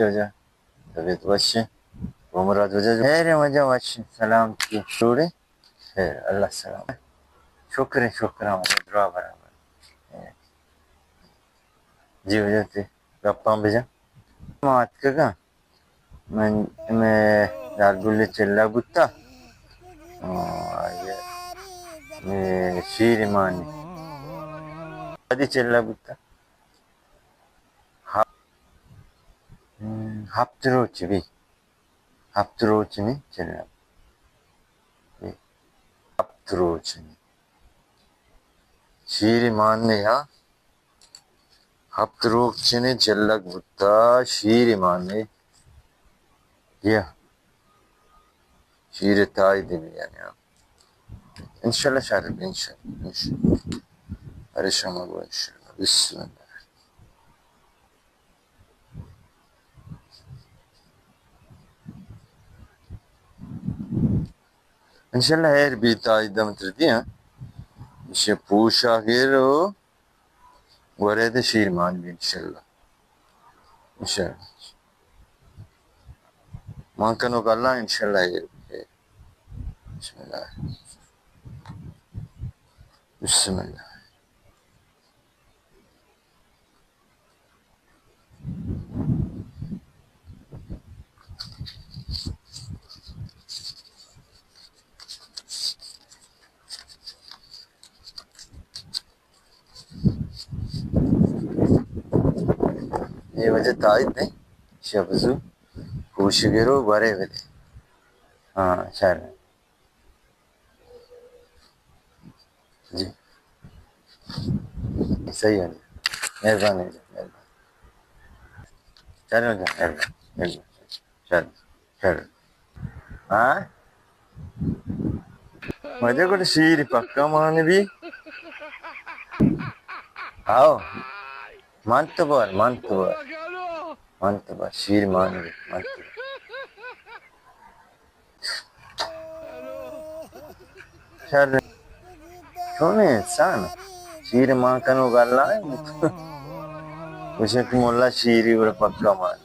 وجہ طبیعت وش ایں؟ عمر ءَ وجہ خیر ایں؟ وجہ وش ایں، سلامتی، جوڑ ئے؟ خیر، اللہ سلام۔ شکر ایں، شکر ایں، وجہ درا برابر۔ جی وجہ تئی گپاں بجن۔ ما اتکگاں، من، مئے زالبول ءِ چلہ بوتا۔ آ، آئی ءَ، اے، شیر مان ایں۔ کدی چلہ بوتا؟ ہپ-، ہم، ہپت روچ بی۔ ہپت روچ نی چلہ۔ ہپت روچ نی۔ شیر مان ایں، ہاں۔ ہپت روچ نی چلگ بوتا، شیر مان ایں۔ یا۔ شیر تائی دی بی یعنی، ہاں۔ انشاءاللہ شر بی، انشاءاللہ، انشاءاللہ۔ ارے شما گو انشاءاللہ۔ بسم اللہ۔ انشاءاللہ ہیر بی، تائی دم تر دیاں۔ ایشی پوشا گر و گورے دے شیر مان بی انشاءاللہ۔ انشاءاللہ۔ مان کنوک اللہ انشاءاللہ ہیر بی۔ بسم اللہ۔ بسم اللہ۔ اے وجہ تائید نہ ایں، شپ زو کوشگرو برے بدے۔ ہاں، شر۔ جی۔ صحیح ہے۔ مہربانی جی، مہربانی۔ چلو جی، مہربانی، مہربانی۔ چلو، چلو۔ ہاں؟ مجھے کو شیر پکا مان بی۔ آؤ۔ مان تو بار، مان تو بار۔ مان تو بار، شیر مان بی، مان تو بار۔ شر۔ چونیں انسان؟ شیر مان کنوک اللہ ایں۔ گوشے کہ مولا شیری گڑا پکا مان۔